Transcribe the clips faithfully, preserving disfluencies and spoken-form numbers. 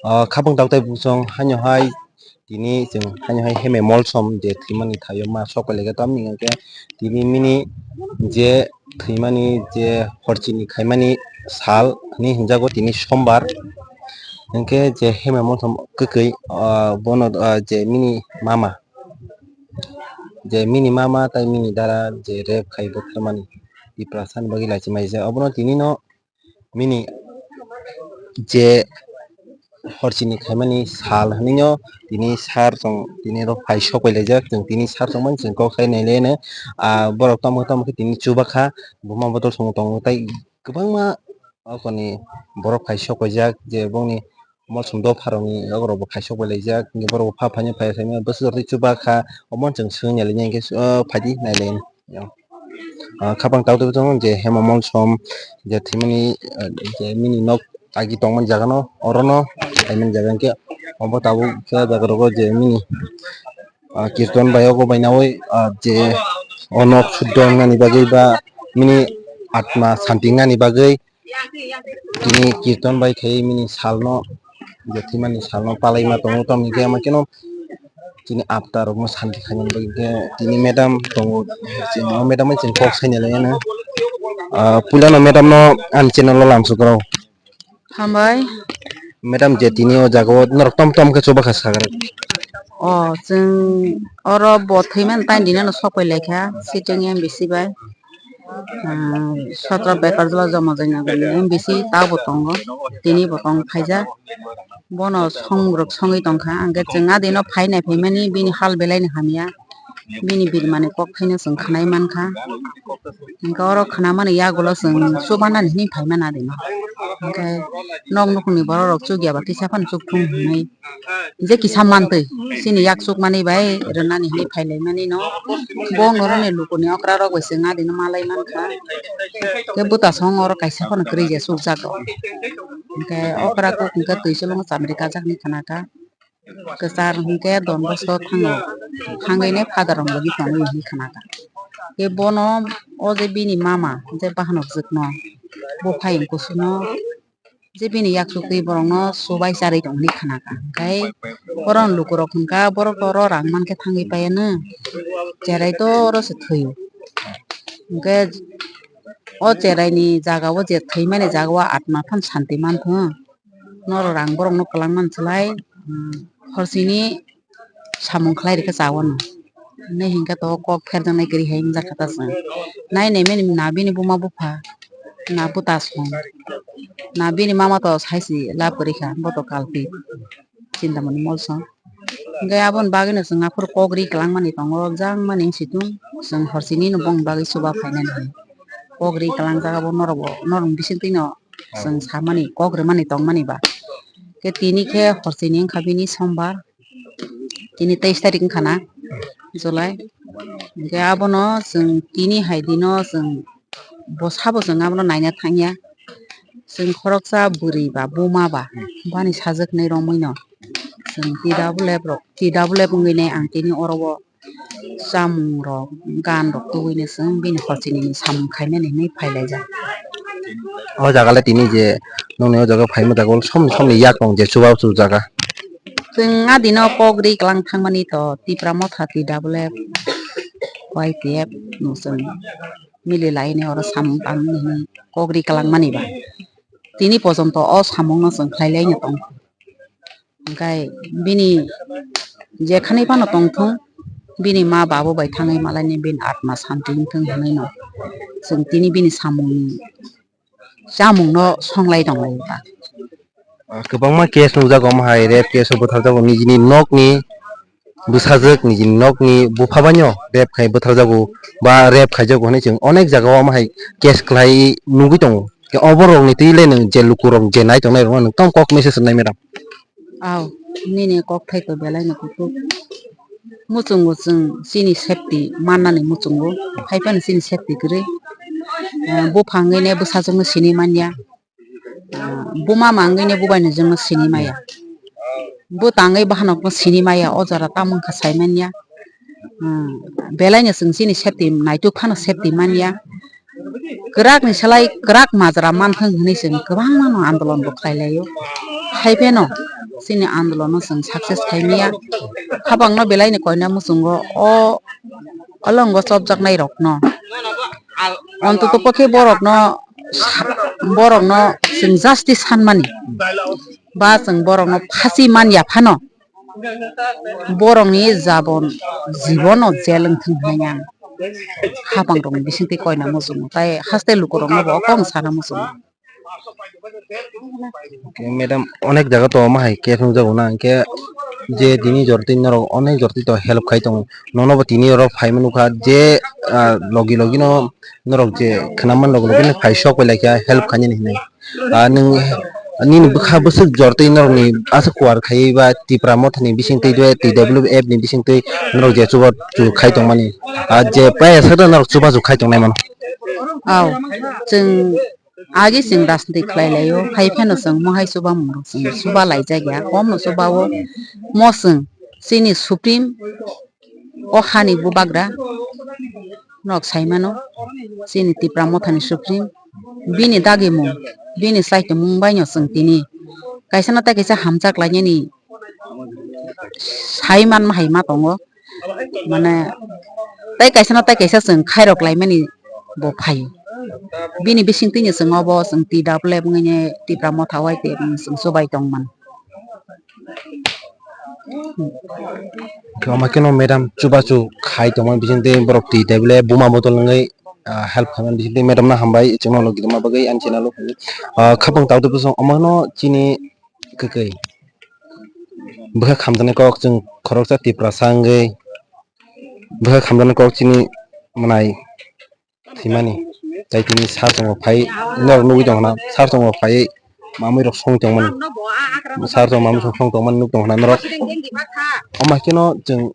O khapang tabuk tei buchung haino hai tini chwng haino hai hemai molsom je thwimani thaio ma sok pai laikha, tamni hwnkhe tini mini je thwimani je horchini khaimani sal hinwi hwnjago tini sombar. Hwnkhe je hemai molsom kwkwi, ah, bono, ah, je mini mama, je mini mama tei mini dara je rape khai bwtharmani Tiprasani bagwi laichimai je obono tinino mini je horchini khaimani sal hinwino tini sar chwng tini rok phai sok pai laijak, chwng tini sar chwng mani chwng kok sai nai laino, ah, borok tamo tamo khe tini chuba kha, buma bodol chwng tongo tei kwbangma okoni borok phai sok paijak je bongni molsom dopharokni yago rokbo phai sok pai laijak, borokbo pha phaino phai phaino bwswk rok tei chuba kha, omo chwng swngya laina hwnkhe, ah, phaidi nai laino. Ah, khapang tabuk tabuk tongo je hemai molsom je thwimani, ah, je mini nok agi tongmani jaga no oro no khaimani jaga hwnkhe obo tabuk khe jaga rogo je mini, ah, kirton bai ogo bai naui, ah, je o nok suddo wngnani bagwi ba mini atma santi wngnani bagwi tini kirton bai khai mini salno, je thwimani salno palaima tongo, tamni khe ama kheno tini apta rokno santi khaina bagwi khe tini madam tongo, chini o madam bai chini kok saina lai ano. Ah, puilano madam no ani channel o lamsok rw. Hambai. Madam, je tini o jaga o norok tom tom khe chuba kha sagra. O, chwng oro bo thwimani taini dino no sok pai laikha, sitwng M B C bai. Ah, sotro bekar jora joma jaina M B C ta bo tongo, tini bo tong phaijak. Bono song rok songwi tongkha, hwnkhe chwng adino phainai phaimani bini hal belai ni hamya, bini birmani kok thaino chwng khwnai mankha. Hwnkhe oro khwnamani yagulo chwng chubanani hinwi phaimani adino. Hwnkhe nok nukhungni borok rok chukya ba kisa phano chukthung hinwi. Je kisa mantwi, chini yak chukmani bai rwnani hinwi phailaimani no, bo noroni lukuni okra rok bai chwng adino malai mankha. Khe bwtasong oro kaisa phano kwrwi je chukjago. Hwnkhe okra kuk hwnkhe twi chulungo chamri kajakni khwnakha. Kwchar hwnkhe Don Bosco thango, thangwi ne father rok logi tongo hinwi khwnakha. Khe bono o je bini mama je bahanok jwkno bo phai kusuno. Je bini yaksuk twi borokno chubai charwi tong hinwi khwnakha. Hwnkhe borokni lukurok hwnkha, borok to oro rang mankhe thangwi paiya no, cherai to oro se thwio. Hwnkhe o cheraini jaga o je thwimani jaga o atma phano santi manthung. Norok rang borokno kwlangmani slai, um, horsini samung khlai rikhe chawano. Hinwi hinkhe to kok pherjaknai kwrwi hai wngjakha ta chwng. Nai naimani na bini buma bupha, na bwta song, na bini mama to saisi lab kwrwi kha, bo to kalpit, Chintamani molsong. Hinkhe aboni bagwino chwng aphuru kok ri kwlangmani tongo, jangmani wngsitung chwng horsini no bongni bagwi chuba phainani hinwi. Kok ri kwlangjak abo norokbo, norokni bisingtwino chwng samani, kok rwmani tongmani ba. Khe tini khe horsini wngkha bini sombar. Tini teis tarik wngkha na July. Hwnkhe abono chwng tini hai dino chwng bwsabo chwng abono naina thangya. Chwng khoroksa bwrwi ba buma ba bani sajwknwi romwino chwng T W F rok, T W F wngwi nai ang tini oro o chamung rok, gan rok tubui no chwng bini hochini ni samung khainani hinwi phailaijak. O jaga le tini je nokni o jaga phaima jaga o somni somni yak tong je chuba chujaga. Chwng adino kok ri kwlang thangmani to Tipra Motha T W F, Y T F no chwng mili laini oro samung tangmani hinwi kok ri kwlangmani ba. Tini pojonto o samungno chwng khlai laino tong. Hwnkhe bini jekhani phano tongthung, bini ma babo bai thangwi malaini bini atma santi wngthung hinwi no chwng tini bini samungni chamungno songlai tonglai ta. Ah, kwbangma case nukjago, omo hai rape case o bwtharjago nijini nokni bwsajwk, nijini nokni bupha baino rape khai bwtharjago ba rape khaijago hinwi chwng onek jagao omo hai case khlai nugwi tongo. Khe oborokni twi le nwng je lukurok je nai tongnai rokno nwng tamo kok message rwnai, madam? Aw, nini kokthai to belai no kutuk. Muchungo chwng chini safety mannani muchungo, haiphano chini safety kwrwi. Eh, buphang wngwi ne bwsajwkno sini manya. Ah, buma mangwi ne bubaini jwngno sini maya. Bwtangwi bahanokno sini maya, o jora tamo wngkha sai manya. Hmm, belaino chwng chini safety naituk phano safety manya. Kwrakni slai kwrak majra manthwng hinwi chwng kwbangmano andolon bo khlai laio. Haipheno chini andolon no chwng success khai maya. Habang no belai ni koina muchungo o olongo chopjaknai rok no, ontoto pokhe borok no, borok no chwng justice sanmani ba chwng borok no phasi man ya phano, borok ni jabon jibon no jail wng thung hinwi ang habang rok ni bising twi koina muchungo, tai haste luku rok no bo kok sana muchungo. Madam, onek jaga to omo hai case nukjago na, hinkhe je tini jorti norok onek jorti to help khai tongo, nono bo tini oro phai mano kha je, ah, logi logi no norok je khwnam man logi logi no phai sok pai lai kha help khainani hinwi. Ah, nwng nini bwkha bwswk jorti norok ni aswk kuar khaiwi ba Tipra Motha ni bising twi je T W F ni bising twi norok je chuba chu khai tongmani, ah, je paya sakda norok chuba chu khai tongnai mano. Aw, chwng agi chwng rajniti khlai laio, hai phano chwng mohai chuba mung rok chwng chuba laijak ya, komno chuba o mo chwng chini supreme o hani bubagra nok sai mano, chini Tipra Motha ni supreme bini dagi mung, bini saichomung bai no chwng tini kaisa na tai kaisa hamjak lainani sai manma hai ma tongo, mane tai kaisa na tai kaisa chwng khairok laimani bo phaio. Bini bising twino chwng obo chwng T W F wngwi Tipra Motha wai te chwng chubai tongmani. Khe omo kheno madam chubachu khai tongmani bising twi borok T W F buma botol wngwi, ah, help khaimani bising twi madam no hambai chwngno logi tongma bagwi ani channel o phai. Ah, khapang tabuk tabuk song omo no chini kwkwi bwkha khamjaknai kok chwng khoroksa Tiprasa wngwi bwkha khamjaknai kok chini mwnai thwimani. Tai tini sir chwngno phai norok nugwi tongkha na, sir chwngno phaiwi mamwi rok songwi tongmani, sir chwng mamwi rok song tongmani nuk tongkha na norok. Omo haikhe no chwng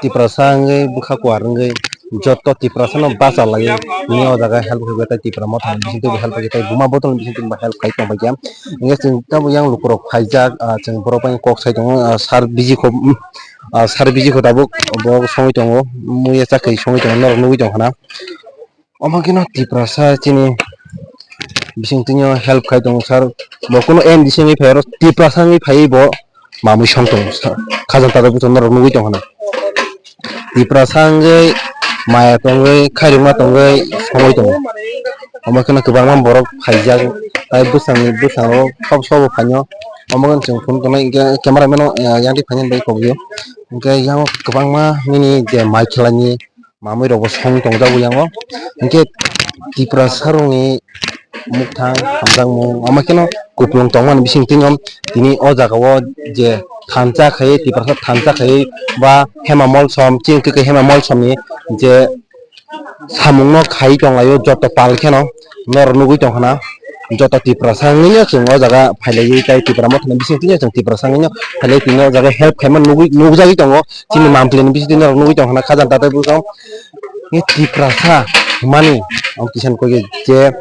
Tiprasa wngwi bwkha kuar wngwi joto Tiprasa no bacha laiwi tini o jaga help khaikha, tai Tipra Motha ni bising twibo help khaikha, tai buma botol ni bising twibo help khai tongbaikha. Hinkhe chwng tabuk yang lukurok phaijak, ah, chwng borok bai kok sai tongo, ah, sir biji kho, ah, sir biji kho tabuk bo songwi tongo, muiya chakri songwi tongo norok nugwi tongkha na. Omo kheno Tiprasa chini bising twino help khai tongo sir. Bo kunu M D C wngwi phai oro Tiprasa wngwi phaiwi bo mamwi song tongo sir. Khajang tada buchung norok nugwi tongkha na. Tiprasa wngwi maya tongwi khairokma tongwi songwi tongo. Omo kheno kwbangma borok phaijak tai bwsangni bwskango sobo sobo phaino. Omo kheno chwng phunuk tongnai hinkhe camera mano, eh, yang twi phainani bagwi kok dio. Hinkhe yang kwbangma nini je mai khlaini mamwi rok bo song tongjago yango. Hinkhe Tiprasa rokni mukthang hamjakmung, omo kheno kupulung tongmani bising twi tini o jaga o je thansa khai, Tiprasa thansa khai ba Hema Molsom, chini kwkwi Hema Molsom ni je samung no khai tonglaio joto pal kheno norok nugwi tongkha na. Joto Tiprasa wngwi no chwng o jaga phailaiwi tai Tipra Motha ni bising twi no chwng Tiprasa wngwi no phailai tini o jaga help khaima nugwi, nugjagwi tongo. Chini mampli ni bising twi norok nugwi tongkha na khajang tatai bwsong. Ni Tiprasa hwnmani ang kisa koi je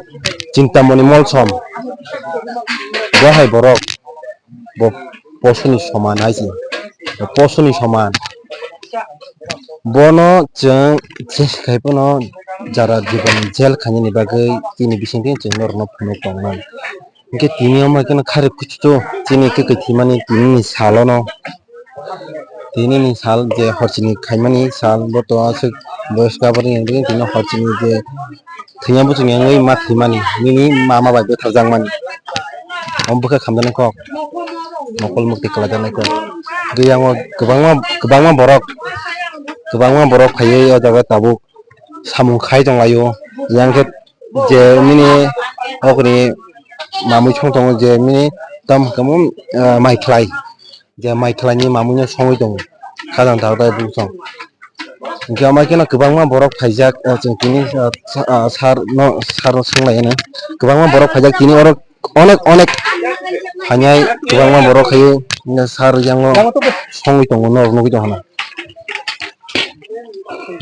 Chintamoni Molsom bo hai borok bo posoni soman hai se, posoni soman. Bono chwng je khai phano jara jibon jail khainani bagwi chini bising twi chwng norokno phunuk tongmani. Hinkhe tini omo kheno khari kuchuchu chini kwkwi thwimani tini ni salono. Tini ni sal je horchini khaimani sal bo to aswk boyos kabar ni tini horchini je thwina buchung yangwi ma thwimani nini mama bai bwtharjakmani. Omo bwkha khamjaknai kok mokol mukti kwlaijaknai kok. Tei yango kwbangma kwbangma borok kwbangma borok phaiwi o jaga tabuk samung khai tonglaio. Yang khe je nini okni mamwi song tongo je nini tam kamo, ah, mai khlai je mai khlai ni mamwi no songwi tongo khajang tar bai bwsong. Hinkhe omo kheno kwbangma borok phaijak, ah, chwng tini, ah, sa-, ah, sir no sir no swnglai kwbangma borok phaijak tini oro onek onek phainai kwbangma borok khai sir yango songwi tongo norok nugwi tongkha na.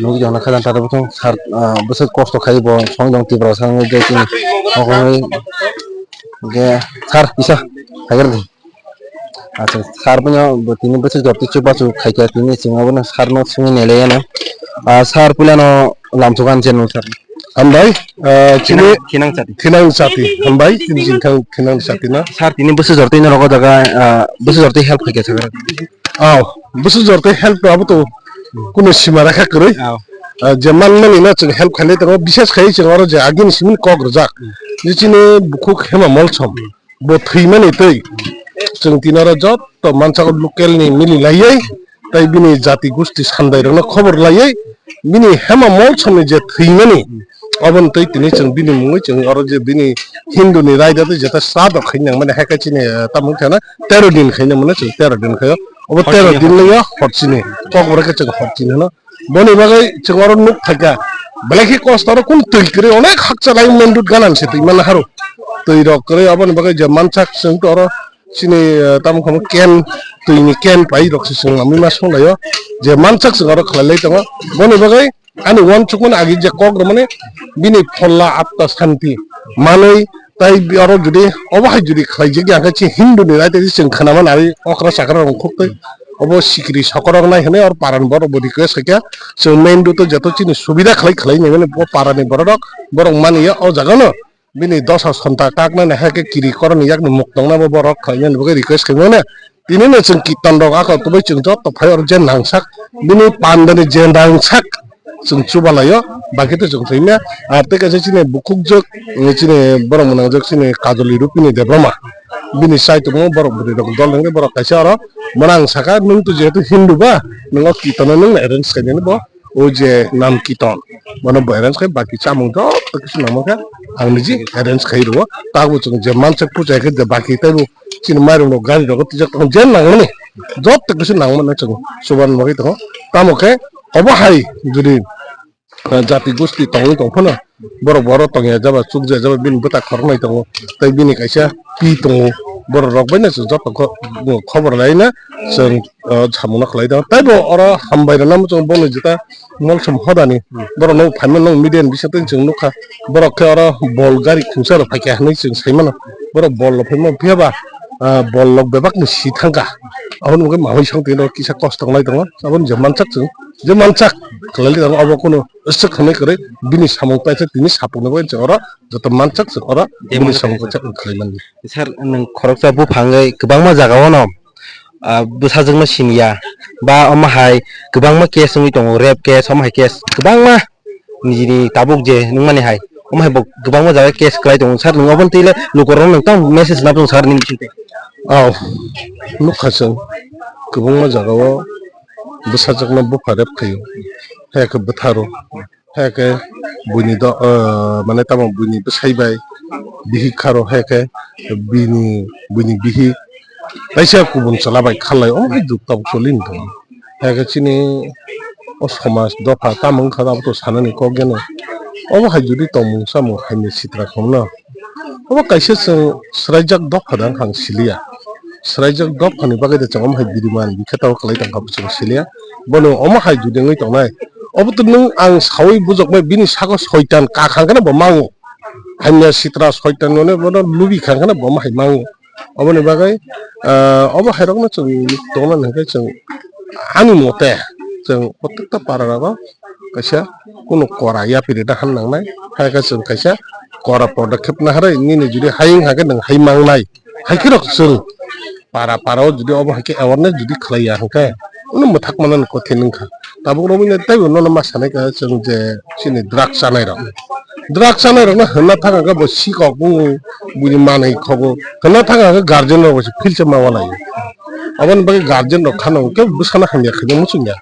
Nugwi tongkha na khajang tar bwsong sir, ah, bwswk kosto khai bo songwi tong Tiprasa wngwi je chini nokol wngwi je sir kisa phaigradi. Acha sir bwno bo tini bwswk jorti chubachu khaikha tini chwng abono sir no swngwi nailaiano. Ah, sir puilano lamsogo ani channel sir. Hambai, ah, chini Thinang, thinang chati. Thinang chati. Hambai, tini chini thang thinang chati na. Sir, tini bwswk jortwi norok o jaga, ah, bwswk jortwi help khaikha sir? Aw, bwswk jortwi help to abo to kuno sima rakha kwrwi. Aw. Ah, je manmani no chwng help khainai tongo, bises khai chwng oro je agini simin kok rwjak. Je chini bukhuk Hema Molsom. Bo thwimani twi chwng tini oro joto mansago local ni mili laiwi tei bini jati gusti sandai rokno khobor laiwi bini Hema Molsomni je thwimani oboni twi tini chwng bini mungwi chwng oro je bini Hindu ni raida tei jeta sraddho khaina nangmani hai khe chini, eh, tamo wngkha na tero din khaina mano chwng tero din khaio obo tero din laiyo horchini kokborok khe chwng horchini hwno. Boni bagwi chwng oro nuk phaikha. Belai khe kosto oro kunu twi kwrwi onek hakcha lai main road ganan se twi manna haro. Twi rok kwrwi aboni bagwi je mansak chwng to oro chini, eh, tamo khamu can, twi ni can pai rok se chwng amui ma songlaio. Je mansak chwng oro khlai lai tongo. Boni bagwi ani uansukmani agi je kok rwmani bini pholla atma santi manwi Tai bi oro jodi obo hai jodi khlaijak ya khe chi Hindu ni raida di chwng khwnama nari okra chakra rok khuk twi obo sikri sokorok nai hwnwi or para ni borok bo request khaikha chwng main road o joto chini subida khlai khlai nai mani bo para ni borok rok borok mani ya o jaga no bini dosa sonta kak nani hai khe kiri koroni yak ni muk tong nai bo borok khlai nani bagwi request khai mano. Tini no chwng kirtan rok ako tubui chwng joto phai oro je nangsak bini panda ni je nangsak chwng chuba laio, baki to chwng thwimya. Ar tei kaisa chini bukhuk jwk, chini borok mwnang jwk chini Kajoli Rupini Debbarma bini saitung o borok bwrwi rok dol wngwi borok kaisa oro mwnang saka nwng to jehetu Hindu ba nwng o kirtan no nwng arrange khainani bo. O je nam kiton, bono bo arrange khai baki chamung joto kisu namo khe ang niji arrange khai rwo. Tabuk chwng je mansak puja khe je baki taibo chini mairum rok gari rok twijak tong je nangmani joto kisu nangmani chwng chuban bagwi tongo. Tamo khe obo hai jodi, ah, jati gosti tongwi tong phano borok boro tongya jaba chukjak jaba bini bwta khoroknwi tongo tei bini kaisa pi tongo borok rok bai no chwng joto kho-, khobor lai na chwng o, samungno khlai tongo. Taibo oro hambai rwna muchung boni jeta Molsom hodani. Borokno phaimano media ni bisingtwi chwng nukha. Borok khe oro bol gari khungsa rok phaikha hinwi chwng saimano. Borok bol rok phaima phiya ba, ah, bol rok bebak ni si thangkha. Aboni bagwi mamui song tini rok kisa kosto wngnai tongo. Aboni je mansak chwng, je mansak khlai tongo abo kunu swk hwnwi kwrwi bini samung paisa tini sapung nugwi chwng oro joto mansak chwng oro bini samung paisa khlai mani. Sir, nwng khoroksa buphang wngwi kwbangma jaga o no ah, bwsajwkno siniya, ba omo hai kwbangma case wngwi tongo, rape case, omo hai case kwbangma nijini tabuk je nungmani hai, omo hai bo kwbangma jaga case kwlai tongo. Sir, nwng oboni twi le lukurokno nwng tamo message rwna phano sir nini bisingtwi? Aw, nukha chwng kwbangma jaga o bwsajwkno bupha rape khaio, hai khe bwtharo. Hai khe buini do, ah, mane tamo buini bwsai bai bihik kharo, hai khe bini, buini bihik kaisa kubun chwla bai kharlai, omo hai juk tabuk choli wng tongo. Hai khe chini o somaj dopha tamo wngkha abo to sanani kok geno. Obo hai jodi tongmung chamung hamya sitra khumno. Obo kaisa chwng swraijak dopha da wngkha ang siliya. Swraijak dophani bagwi de chwng omo hai biriman bikhe tamo kwlai tongkha bo chwng siliya. Bono omo hai jodi wngwi tongnai. Obo to nwng ang sawi bujoknai bini saka soitan kha khangkheno bo mango. Hamya sitra soitan mane bono lubi khangkheno bo omo hai mango. Oboni bagwi, ah, obo hairokno chwng tongna hwnkhe chwng ani mote chwng protekta para rogo kaisa kunu kora yapiri da han nangnai. Hai khe chwng kaisa kora podokhep naharwi nini jodi hai wngkha khe nwng hai mangnai. Hai khe rok chwng para para o jodi obo hai khe awareness jodi khlai ya hwnkhe, uno mwthak manani kothin wngkha. Tabuk romwi teibo nono ma sanai kha chwng je chini drug chanai rok. Drug chanai rokno hwnna thang khe bo sikok wngo, buini manwi khogo. Hwnna thang khe guardian rok bo se philsa ma walaio. Aboni bagwi guardian rok khano hwnkhe bwsano hamya khaina muchungya.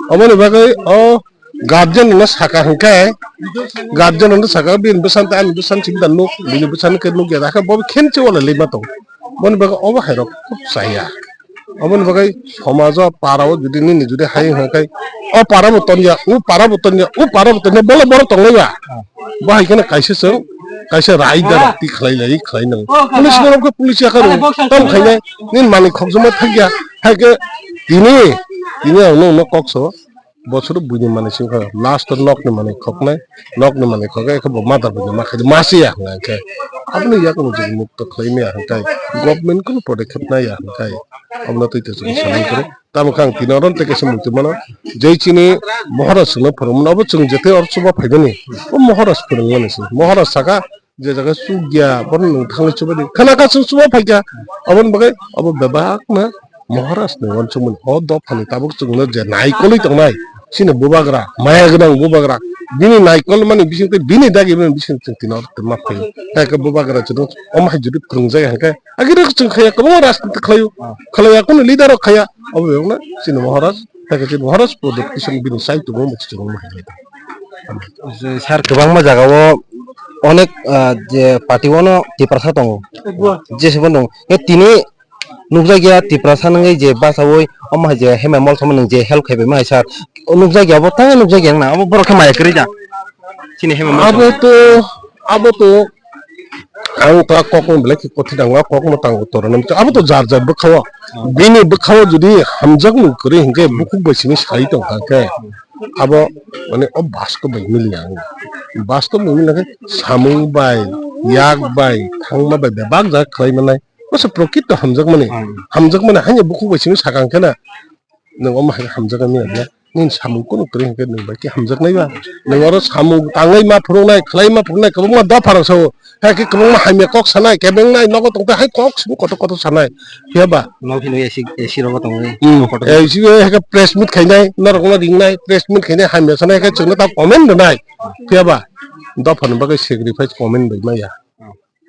Aboni bagwi o guardian no saka hwnkhe, guardian no saka bini bwsano tei ani bwsano simi da nuk, bini bwsano khe nukya da khe bo khenchi wala lima tong. Boni bagwi obo hai rok khub chaya. Oboni bagwi somajo para o jodi nini jodi hai hwnkhe o para bo tonya, o para bo tonya, o para bo tonya, bole borok tonglaiba. Bo hai kheno kaisa chwng, kaisa raida rok ti khlai lai khlai nang. Police borok khe police yakhai rw tam khainai nini manwi khokjagma thakya. Hai khe tini, tini ang nokno kok sao. bosoro buini manwi simi kha, last o nokni manwi khoknai, nokni manwi khoknai khe bo mother buini ma khaidi masiya hwnka khe. Aboni yakno je mukto khlai maya hwnkai government kunu podokkhep naiya hwnkai. Abono twi twi chwng sanai khe tamo khe ang tini oro tei kaisa mukti mano, jei chini Maharaj chwngno phwrwngmano abo chwng jetai oro chuba phaimani o Maharaj phwrwngmani se. Maharaj saka je jaga chukya, bono nwng thangwi chubadi. Khana kha chwng chuba phaikha. Aboni bagwi abo bebakno Maharajni uansukmani. O dophani tabuk chwngno je naikolwi tongnai, chini bubagra, maya gwnang bubagra, bini naikolmani bising tei bini dagimani bising chwng tino ma phai. Hai khe bubagra chwngno omo hai jodi phwrwngjak hai khe, agini chwng khaya kwbangma rajniti khlaio, khlaiya kunu leader rok khaya. Abo bebakno chini Maharaj, hai khe chini Maharaj product kisa bini sai tongma chwng ma hai. Sir, kwbangma jagao onek, ah, je party-o no Tiprasa tongo. Jesebo tongo. Khe tini nukjakya Tiprasa nungwi je bachaui omo hai je Hema Mol thangma nung je help khaibaima hai sir. Nukjakya abo tangwi nukjakya wngna. Abo borok khe maya kwrwi da. Chini Hema Mol Abo thangma. To, abo to ang ta kokno belai khe kothi dango, kokno tango torano. Abo to jar jar bwkhao. Bini bwkhao jodi hamjakmung kwrwi hinkhe bukhuk bai simi sai tongkha khe. Abo mane o bastob bai miliya ang. Bastob bai miliya khe samung bai, yak bai, thangma bai bebak jaga khlai manai. Masa prokrito hamjakmani. Hmm. Hamjakmani haino bukhuk bai simi sakang khena. Nwng omo hai hamjakmani ya. Nini samung kunu kwrwi hinkhe nwng bai khe hamjaknai ba. Nwng oro samung tangwi ma phunuknai, khlai ma phunuknai, kwbangma dopha rok sao. Hai khe kwbangma hamya kok sanai, kebengnai, nogo tongtwi hai kok simi kotor kotor sanai. Phiya ba? Nok hino A C, A C rogo tongwi. Hmm. Kotor. A C o hai khe press meet khainai, norokno ringnai, press meet khainai, hamya sanai, hai khe chwngno ta comment rwnai. Phiya ba? Dophani bagwi sacrifice comment bai maya.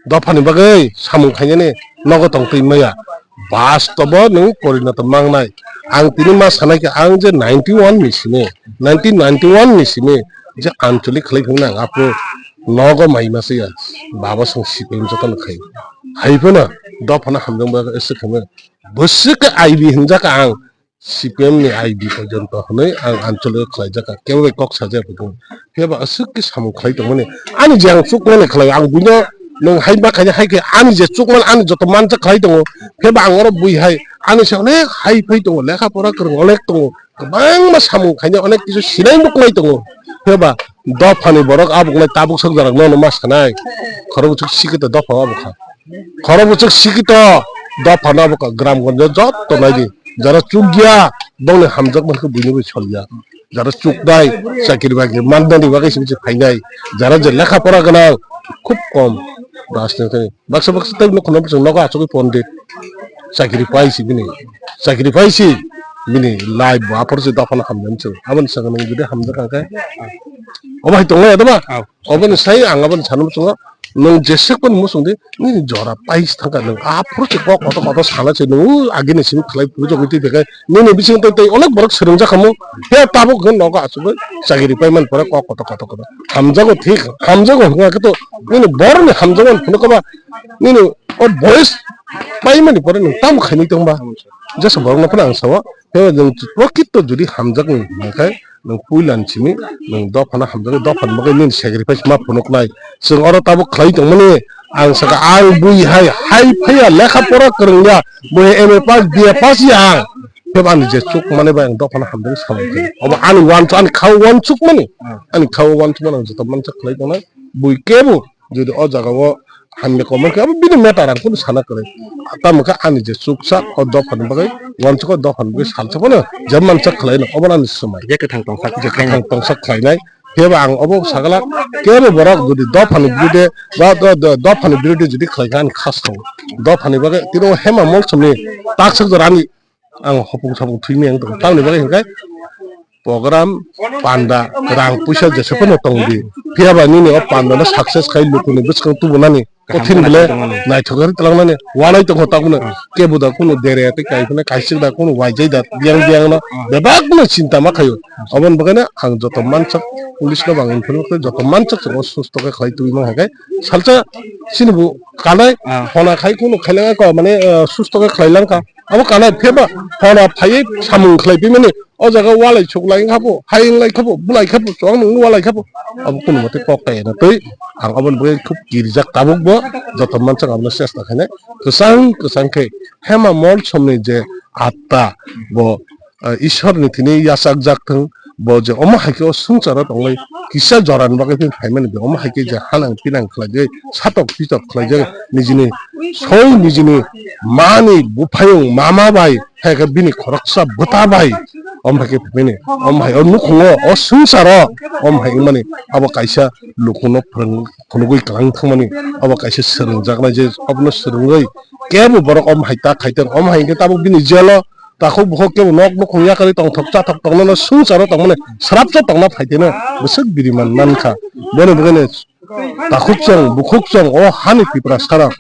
Dophani bagwi samung khainani nogo tongtwi maya. Bastobo nwng porinoto mangnai. Ang tini ma sanai khe ang je ninety one ni simi, nineteen ninety one ni simi je anchalik khlai phunuknai ang aphuru nogo mai masa ya. Baba song C P M jotono khai. Hai phano dophano hamjak bagwi aswk khaimano. Bwswk khe I B hinjak ang. C P M ni I B porjonto hwnwi ang anchalik khlaijak kha, kebo bai kok sajak phano. Phiya ba aswk khe samung khlai tongmani. Ani je ang chukmani khlai, ang buino nwng hai ma khaina hai khe ani je chukmani ani joto mansa khlai tongo. Phiya ba ang oro bui hai ani se onek hai phai tongo, lekha pora kwrwng onek tongo. Kwbangma samung khaina onek kisu sinai muklai tongo. Phiya ba dophani borok abuk nai tabuk sok jarak nono ma sanai. Khorok buchuk sikita dopha abuk kha. Khorok buchuk sikito dophano abo gram gonjo jotto naidi. Jara chukya bongni hamjak mankhe buino bai solya. Jara chuknai chakri bakri mannani bagwi se phainai. Jara je lekha pora gwnang khub kom. Rajniti baksa baksa tei nukho no chwng nogo achugwi pondit. Chakri paisi bini. Chakri paisi bini life bo aphuru se dophano hamjani chwng. Aboni sakno jodi hamjak kha khe obo hai tonglai ya doba? Oboni sai ang aboni sana muchungo, nwng jesek phano muchung di, nini jora pais thangkha, nwng aphuru se kok kotor kotor sana se, nwng agini simi khlai pujagwi twi phaikha, nini bising tei tei onek borok swrwngjak khamu, he tabuk hwn nogo achugwi chakiri paiman pore kok kotor kotor kotor. Hamjago thik, hamjago hwnkha khe to, nini borokni hamjago phunukha ba, nini o boyes paimani pore nwng tamo khainwi tongba? Jesa borokno phano ang sao, Tei nwng prokrito jodi hamjakmung hwnkhe nwng puila ni simi nwng dophano hamjaknai, dophani bagwi nini sacrifice ma phunuknai. Chwng oro tabuk khlai tongmani, ang sakha ang bui hai, hai phaiya lekha pora kwrwngya, bui M A pass, B A pass ya ang. Tei ani je chukmani bai ang dophano hamjaknai samung khe. Obo ani uansuk, ani khao uansukmani, ani khao uansukmani ang joto mansa khlai tongnai. Bui kebo Jodi o jaga o hamya komor khe abo bini matter ang kunu sana kwrwi. Tamo khe ani je chuksa o dophani bagwi, uansuk o dophani bagwi salsa phano je mansa khlai no obo ani swmai. Je kwthang tongsa je kwthang tongsa khlainai. Phiya ba ang obo sagala kebo borok jodi dophani birude ba do-, do-, dophani birude jodi khlai kha ani khas tongo. Dophani bagwi tini o Hema Molsomni taksa jora ani ang hopung sapung thwimai ang tongo. Tamoni bagwi hwnkhe program panda rang puisa jesa phano tong di. Phiya ba nini o panda no success khai lukuni bwskang tubunani kothin bole naithok wngwi twlangnani wanai tongkha tabukno. Kebo da kunu dere tei kai phano kaisik da kunu waijai da biyang biyang no bebak no chinta ma khaio. Aboni bagwi no ang joto mansak police no bo ang inform khlai joto mansak chwng o susto khe khlai tubui man hai khe salsa chini bo kanai hona khai kunu khailangkha mane susto khe khlailangkha. Abo kana pheba hona phaiwi samung khlai pimani o jaga walai suklai wngkha bo, hai wnglai kha bo, bulai kha bo, chwng nwng walai kha bo. Abo kunu mate kok kaya na twi ang aboni bagwi khub kirijak tabuk bo joto mansak abono chesta khainai. Kwchang kwchang khe Hema Molsomni je atta bo, ah, Ishwarni thini yachakjak thwng, Bo je omo hai khe o swngcharo tongwi kisa jorani bagwi phaimani, omo hai khe je hanang pinang khlaijak, satok pitok khlaijak, nijini soi nijini mani buphayung mama bai, hai khe bini khoroksa bwta bai, omo hai khe phaimani, omo hai o nukhungo o swngcharo omo hai wngmani, abo kaisa lukuno phwrwng phunugwi kwlang thangmani, abo kaisa swrwngjaknai je obono swrwngwi kebo borok omo hai ta khaitong, omo hai khe tabuk bini jelo takhuk bukhuk kebo nok nukhung yakarwi tongthok chathok tongmano swngcharo tongmani srapsa tongna phaiteno bwswk biriman mankha. Boni bagwino takhuk chwng bukhuk chwng o hani Tiprasarok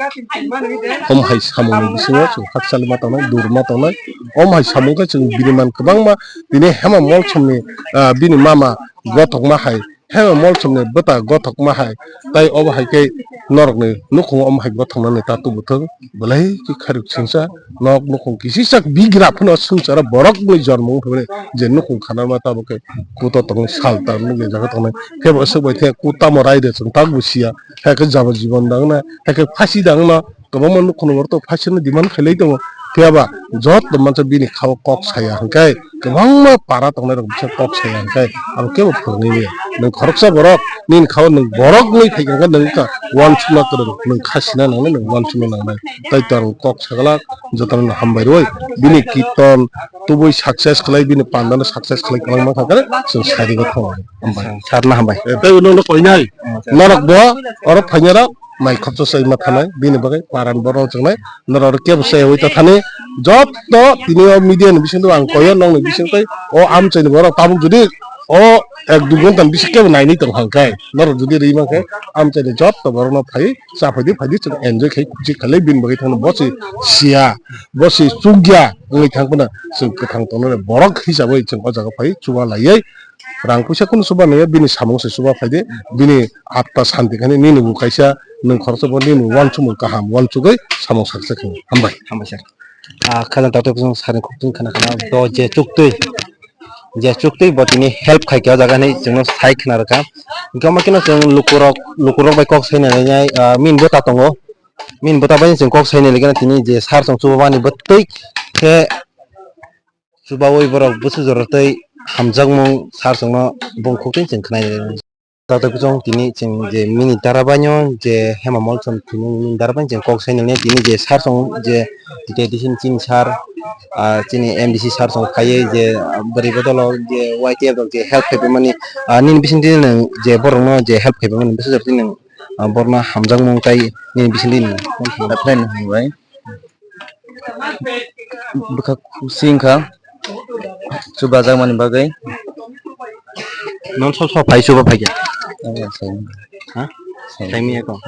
omo hai samungni bisingo chwng hakchali ma tongnai, dur ma tongnai. Omo hai samung khe chwng biriman kwbangma tini Hema Molsomni, ah, bini mama gothokma hai Hema Molsomni bwta gothokma hai, tai obo hai khe norokni nukhungo omo hai gothoknani ta tubuthung, belai khe kharip singsa, nok nukhung kisisa bigra phano swngcharo borokni jormo wng phai je nukhung khanarma tabuk khe kuto tongwi sal tar nukya jaga tongnai, khe bo swk bai khe kutamo raida chwng tabukbo siya, hai khe jabajibon dangna, hai khe phasi dangna, kwbangma nukhungni borok tok phaisano demand khailai tongo. Phiya ba joto mansa bini khao kok saya hwnkhe kwbangma para tongnai rok bisa kok saya hwnkhe abo kebo phwrwngwi maya. Nwng khoroksa borok nini khao nwng borok wngwi phaikha hwnkhe nwng wngkha uansukna kwrwng, nwng kha sina nangnai, nwng uansukna nangnai. Tai to ang kok saglak jotono hambai rwi bini kirtan tubui success khlai, bini pandano success khlai kwlangma kha khe chwng sari gotho. Hambai. Sarna hambai. Eh, tei uno no koinai. Norok bo oro phainai rok mai khopso sai ma thanai, bini bagwi paran borok chengnai. Norok kebo sai oi ta thani. Jotto tini o media ni bising ang koyo nokni bising tei o amchai ni borok tabuk jodi o ek dui ghonta ni bising kebo nainai tong hang kai. Norok jodi ri man khe amchai ni jotto borok no phai cha phai di, phai di chwng enjoy khai kuchi khalai bini bagwi thangno bo se sia, bo se chukya wngwi thang phano chwng kwthang tongnai borok hisabai chwng o jaga phai chuba laiwi. Rang puisa kunu chuba nangya, bini samung se chuba phaidi, bini atta santi khani nini bo kaisa nwng khoroksa bo nini uansukmung kaham uansugwi samung saksa khe. Hambai. Hambai sir. Ah, khajang tatok song sari khukting khana khana do je chuktwi, je chuktwi bo tini help khai khe o jaga hinwi chwngno sai khna rwkha. Hwnkhe omo kheno chwng lukurok, lukurok bai kok sai nai nai, ah, min bwta tongo. Min bwta bai chwng kok sai nai nai kheno tini je sar song chuba mani bwtwi khe chubaui borok bwswk jora tei hamjakmung sar songno bung khuk tei chwng khnai. Tatok chwng tini chwng je mini dara baino je Hema Molsom tini mini dara baino chwng kok sai nani tini je sar song je tite disin chini sar, ah, chini M D C sar song khaiwi je bwrwi bodol o je Y T F rok je help khaiphaimani, ah, nini bising tini nwng je borokno je help khaiphaimani bwswk jora tini nwng, ah, borokno hamjakmung tei nini bising tini nwng. Bwkha kusi wngkha chubajakmani bagwi. Nong sop sop phai chuba phaikha? Obo sai. Ha? Sai. Saimanya ko.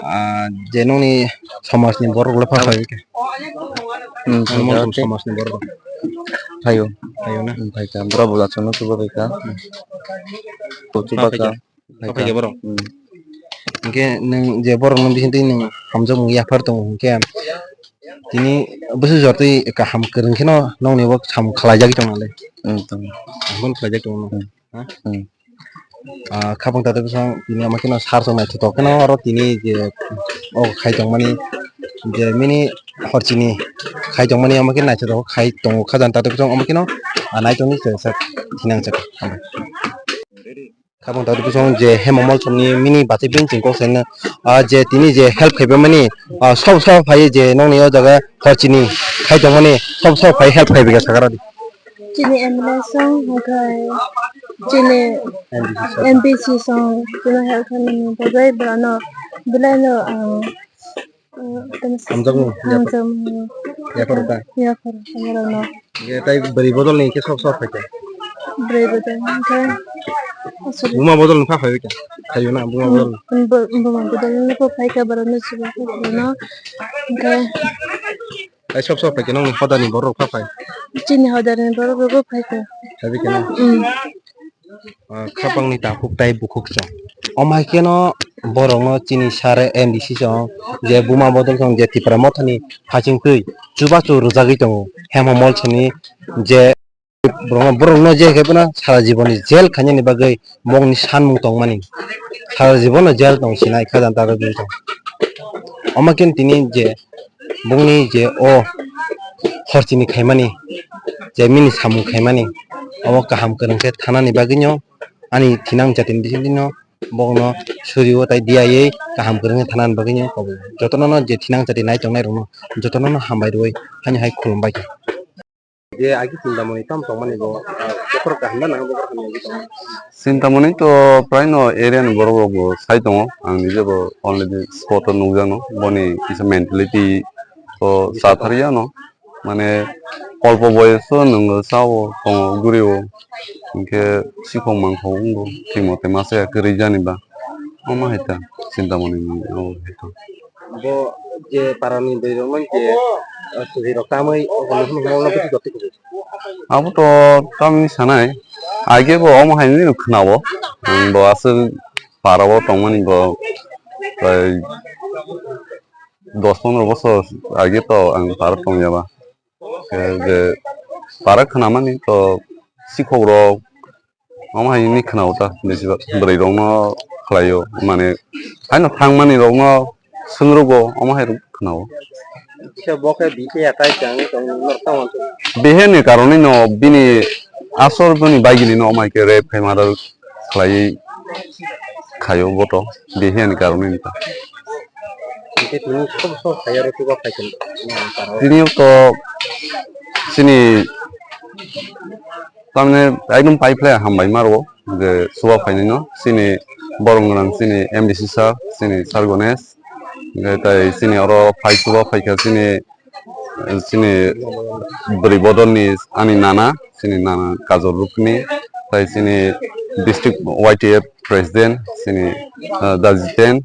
Ah, je nongni somajni borok le pha phai kha? Hmm, nong phaikha. Somajni borok. Phaio. Phaio na? Hmm, phaikha. Borok bo achukno chuba phaikha. Bo chuba kha. Phaikha. Phaikha borok. Hmm. Hwnkhe nwng je borokno bisingtwi nwng hamjakmung yaphar tongo hwnkhe tini bwswk jotwi kaham kwrwng kheno nokni bo samung khlaijagwi tongna le. Hmm, tongo. Abono khlaijak tongo. Hmm. Ha? Hmm. Ah, khapang tatok bwsang tini ama kheno sar song naithotok kheno oro tini je o khai tongmani je mini horchini khai tongmani ama khe naithotok khai tongo khajang tatok bwsang ama kheno, ah, naitongni se sak thinang sak. Khabang tadi bisong je Hema Molsomni mini bachai bini chwng kok saina, ah, je tini je help khaibamani, ah, sob sob phai je nokni o jaga horchini khai tongmani sob sob phai help khaibai kha sakara di. Chini M L A song, hwnkhe chini M D C song. M D C song, chini help khaimani bagwi bono belai no, ah, Hamjakmung, hamjakmung. Yaphar ta? Yaphar, hamjakmung. Ye tai bwrwi bodol ni khe sok sok phaikha? Bwrwi bodol ni khe, aswk. Buma bodol ni pha phaiwi kha? Phaio na, buma bodol ni? Buma bodol ni pha phaikha, borok no chuba kha borok no. Hwnkhe tai sok sok phaikha, nokni hodani borok pha phai? Chini hodani borok rok phaikha. Phaiwi kha na? Hmm. Ah, khapangni takhuk tai bukhuk chwng. Omo hai kheno borokno chini sir M D C chwng je buma bodol chwng je Tipra Mothani phachingtwi chubachu rwjagwi tongo. Hema Molsomni je borokno, borokno je khe bono sara jibonni jail khainani bagwi mokni sanmung tongmani. Sara jibonno jail tong sinai khajang ta rwgwi tong. Omo khe tini je bongni je o horchini khaimani je mini samung khaimani. Obo kaham kwrwng khe thanani bagwino ani thinang jatini bisingtwino bokno suriwo tei diyawi kaham kwrwngwi thanani bagwino koboi. Jotono no je thinang jati nai tongnai rokno jotono no hambai rwui haino hai khulumbai kha. Je agi Chintamoni tamo tongmani bo, ah, bokhorok kaham na nang bokhorok hamya agi tong? Chintamoni to prai no area ni borok rok bo sai tongo, ang nije bo already spot o nukjano, boni kisa mentality to cha thar ya no, mane olpo boyos o nwng sao tongo guri o, hinkhe sikhok mangkhok wngbo thwimo tei masa ya kwrwi jani ba, omo hai ta Chintamoni ni omo hai ta. Bo je parani bwrwi rok no je, ah, suri rok tamwi obo no hwnwi hwnwi no bwtwi jotwi kubu. Abo to tamni sanai, age bo omo hai nini khwnao, ang bo aswk para o tongmani bo prai dos pondro bosor age to ang para tongya ba. Eh, je para khwnamani to sikhok rok omo hai ni khwnao ta, besi bwrwi rok no khlai o, mane haino thang mani rok no swng rwgo, omo hai rok khwnao. Kisa bo khe bihih atai chang tong norok tamo. Bihih ni karon no bini asol bini bagini no omo hai khe rape khai murder khlai khaio bo to, bihih ni karon ni ta. Hingke tini sok sok khaiyaro chuba phaikhe nang taro. Tini to chini tamne ekdom pai phlai hambai maro je chuba phainai no chini borok nang chini M D C sir, chini sir Ganesh, hingke tai chini oro phai chuba phaikha chini chini bwrwi bodolni ani nana, chini nana Kajol Rukni, tai chini district Y T F president, chini, ah, Dajiten,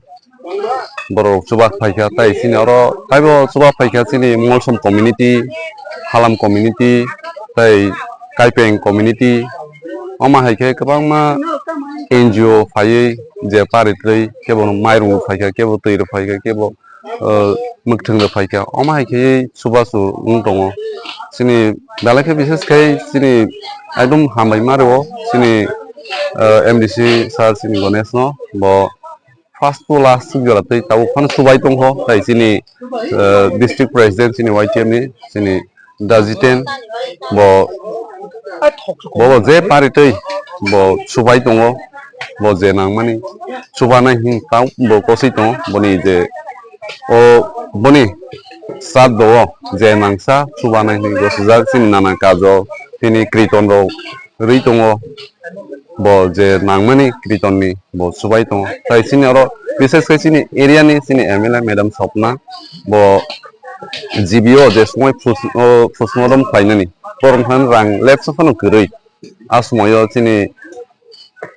borok chuba phaikha, tai chini oro taibo chuba phaikha chini Molsom community, Halam community, tai Kaipeng community, omo hai khe kwbangma N G O phaiwi je paritwi kebo mairung rok phaikha, kebo twi rok phaikha, kebo ah, mwkhwtwng rok phaikha, omo hai khe chubachu wng tongo. Chini belai khe bises khai chini ekdom hambai ma rwo chini, ah, M D C sir chini Ganesh no, bo first to last swk jora tei tabuk phano chubai tongkho, tai chini, ah, district president chini Y T F ni chini Dajiten bo, bo, bo je paritwi bo chubai tongo, bo je nangmani chubanai hin tang bo kosoi tongo, boni je o boni sat do o je nangsa chubanai hin gosijak chini nana Kajol, tini Kriton rok rwi tongo, bo je nangmani Kriton ni bo chubai tongo. Tai chini oro bises khe chini area ni chini M L A madam Swapna bo G B O je sumai pus-, o, postmortem khlainani borok phano rang lepsa phano kwrwi. A sumaio chini,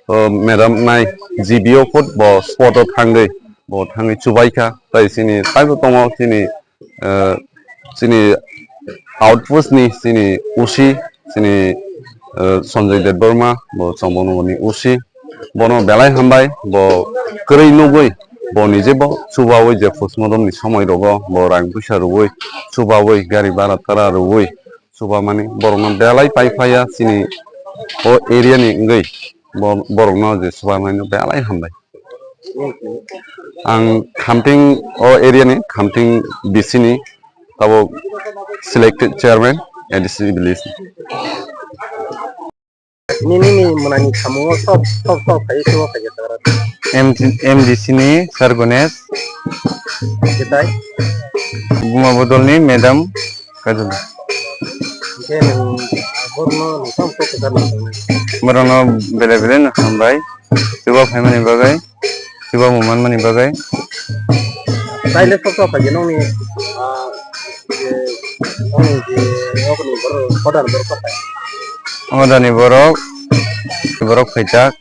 o, madam nai G B O kut bo spot o thangwi, bo thangwi chubaikha. Tai chini taibo tongo chini, eh, chini outpost ni chini O C, chini, eh, Sanjay Debbarma, bo Chambonogor ni O C. Bono belai hambai, bo kwrwi nugwi, bo nije bo chubawi je postmortem ni somoi rogo, bo rang puisa rwui, chubawi gari bara tara rwui, chubamani borokno belai pai phaiya chini o area ni wngwi bo-, borokno je chubamani belai hambai. Ang Khamting o area ni, Khamting B C ni, tabuk selected chairman A D C village. Nini ni mwnani samungo sok sok sok khai se o khai se tagra. M D, M D C ni Sir Ganesh. Kitai? Buma bodol ni madam Kajol. Hingke nwng borokno nwng tamo sok kwchar nang tongnai? Borokno belai belai no hambai. Chuba phaimani bagwi, chuba bo manmani bagwi. Taile sok sok khaje nokni, ah, je, nokni je, nokni borok, hodani borok kothai? Hodani borok, borok khaijak.